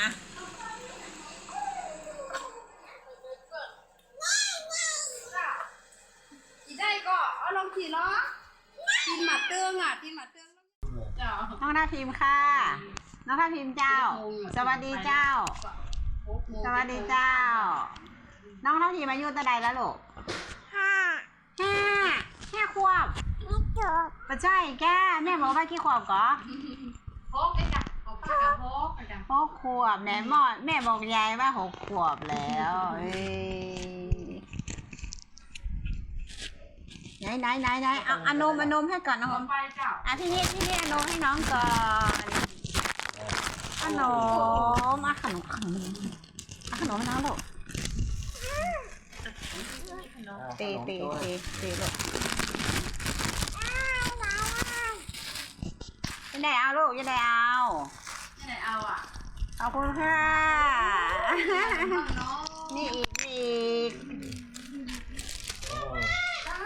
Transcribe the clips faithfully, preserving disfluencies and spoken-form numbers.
อ่ะ กิ๋นได้ก่อ เอาลองกิ๋นเนาะ กิ๋นหมากเติงอ่ะ กิ๋นหมากเติง เจ้า น้องทับทิมค่ะ น้องทับทิมเจ้า สวัสดีเจ้า สวัสดีเจ้า น้องทับทิมอายุเต้าใดแล้วลูก ห้า ห้า ห้าขวบ บ่ใจ้แก แม่บอกว่ากี่ขวบก่อ หกเลยจ้ะ ของป้าก็หกเลยจ้ะ หกขวบ แม่บอก แม่บอกยายว่าหกขวบแล้ว เอ้ย ไหน ไหน ไหน ไหน เอา เอานม เอานมหื้อก่อน เอานม ไปเจ้า อ่ะ พี่นิด พี่นิด เอานมให้น้องก่อน ขนม อ่ะ ขนม ขนม อ่ะ ขนมให้น้องลูก เตะ เตะ เตะ เตะลูก จะได้เอาลูก จะได้เอา จะได้เอาอ่ะ ขอบคุณค่ะ น้องๆ นี่อีก นี่อีก เจ้า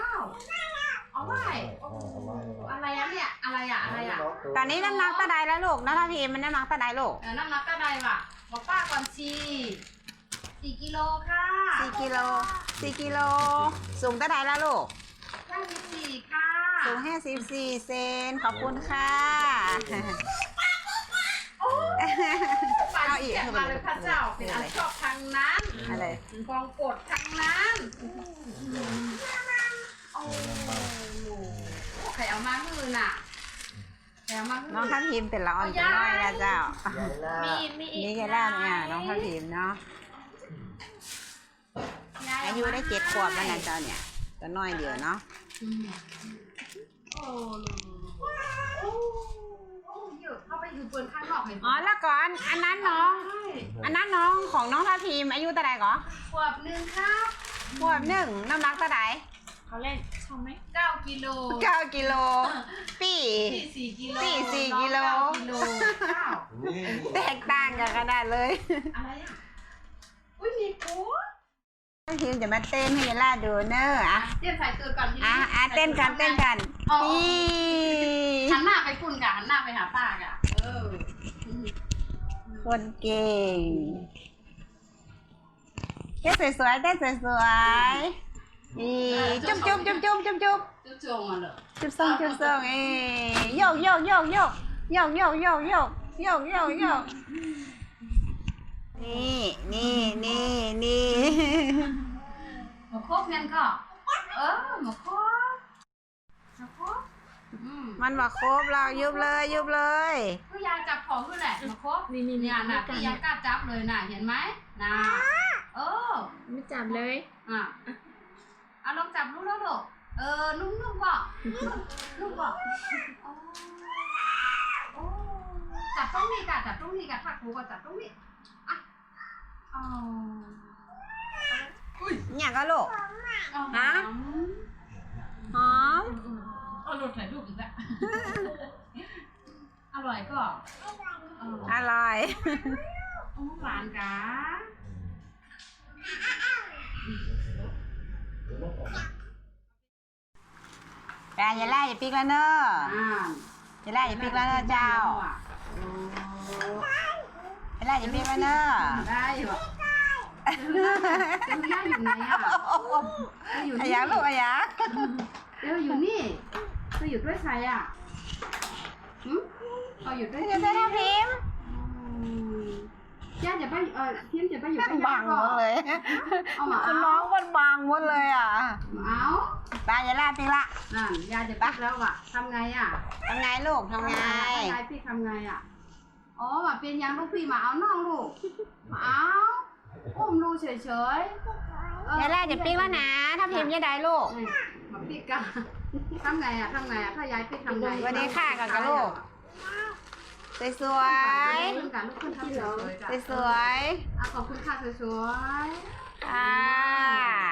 เอาไว้ โอ้โห อะไรอ่ะเนี่ย อะไรอ่ะ อะไรอ่ะ ต๋อนนี้น้ำหนักเต้าใดแล้วลูก น้องทับทิมมันน้ำหนักเต้าใดลูก เออ น้ำหนักเต้าใดวะ บอกป้าก่อนสิ สี่กิโลค่ะ สี่กิโล สี่กิโล สูงเต้าใดแล้วลูก ห้าสิบสี่ค่ะ สูงห้าสิบสี่เซน ขอบคุณค่ะ โอ้ เอาอีก มาเลยพระเจ้า เป็นอันชอบทั้งนั้น อะไร ของโปรดทั้งนั้น โอ้โห ใผเอามาหื้อน่ะ ใผเอามาหื้อ น้องทับทิมเป๋นละอ่อน เอา เป๋นน้อย ยาย ละเจ้า มี มีอีก นี่ยายล่าเนี่ย ไหม น้องทับทิมเนาะ ยาย อายุได้เจ็ดขวบแล้วนะเจ้าเนี่ย ตัวน้อยเดียวเนาะ อืม โอ้ โอ้ โอ้ เดี๋ยวเข้าไปอยู่เปิดข้างนอกให้ อ๋อ แล้วก่อน อันนั้นน้อง ใช่ อันนั้นน้องของน้องทับทิม อายุเต้าใดก่อ ขวบหนึ่งครับ ขวบหนึ่ง น้ำหนักเต้าใด เขาเล่นชอบไหม เก้ากิโล เก้ากิโล ปี้ ปี้สี่กิโล ปี้สี่กิโล น้องเก้ากิโล เจ้า แตกต่างกั๋นขนาดเลย อะไรอ่ะ อุ๊ย มีปู ทับทิมจะมาเต้นหื้อยายล่าดูเน่อ อ่ะ เตรียมใส่ตูดก่อนทีนี้ อ่ะ อ่ะ เต้นก่อน ใส่ตูดก่อน เต้นก่อน อ๋อ นี่ หันหน้าไปปู้นก่ะ หันหน้าไปหาป้าก่ะ เออ คนเก่ง เต้นสวยๆ เต้นสวยๆ นี่ จุ๊บจุ๊บจุ๊บจุ๊บจุ๊บจุ๊บ จุ๊บจงอ่ะเหรอ จุ๊บส่ง จุ๊บส่ง เอ้ย โยก โยก โยก โยก นี่ นี่ นี่ นี่ มาครบเพียงก่อ เออ มาครบ มาครบ อืม มันบ่ครบหรอก ยุบเลย ยุบเลย คือยายจับของคือแหละ มาครบ นี่ นี่ เนี่ยนะ นี่ ตี้ยังกล้าจับเลยนะ หันไหมนะ เออ ไม่จับเลย อ่ะ เอาลองจับดูลูก เออ นุ่มๆ ก่อ นุ่มๆ ก่อ โอ้ โอ้ จับตรงนี้ก่ะ จับตรงนี้ก่ะ ถ้าครูก็จับตรงนี้ อ่ะ อ๋อ อุ๊ย เนี่ยก่อลูก อ๋อ ฮะ หอม หอม อืมๆ เอาลูกถ่ายรูปอีกแล้ว อร่อยก่อ เออ อร่อย อืม หวานก่ะ ไป ยายล่า อย่าปิ๊กแล้วเน่อ อ่า ยายล่า อย่าปิ๊กแล้วเน่อเจ้า โอ้ ยายล่า อย่าปิ๊กแล้วเน่อ ได้อยู่ จะนั่งอยู่ไหนอ่ะ จะอยู่นี่ อะหยังลูก อะหยัง เดี๋ยวอยู่นี่ จะอยู่ด้วยใครอ่ะ หึ เอาอยู่ด้วย อยู่ด้วยทับทิม อืม ย่าจะไป เอ่อ ทิมจะไปอยู่กับย่าก่อ บังหมดเลย เอามา คุณน้องมันบังหมดเลยอ่ะ เอา ไป ยายล่าปิ๊กละ นั่น ยายจะปิ๊กแล้วอ่ะ ทำไงอ่ะ ทำไงลูก ทำไง ทำไง ทำไงปิ๊ก ทำไงอ่ะ อ๋อ บ่าเป๋นหยังลูก ปี้มาเอาน้องลูก มาเอา อุ้มลูกเฉยๆ เออ ยายล่าจะปิ๊กแล้วนะ ทับทิมจะได้ลูก นี่ มาปิ๊กก่ะ ทำไงอ่ะ ทำไงอ่ะ ถ้ายายปิ๊กทำไง สวัสดีค่ะก่อนกับลูก สวยๆ ขึ้นก่ะลูก ขึ้นทำสวยๆก่ะ สวยๆ อ่ะ ขอบคุณค่ะ สวยๆ ค่ะ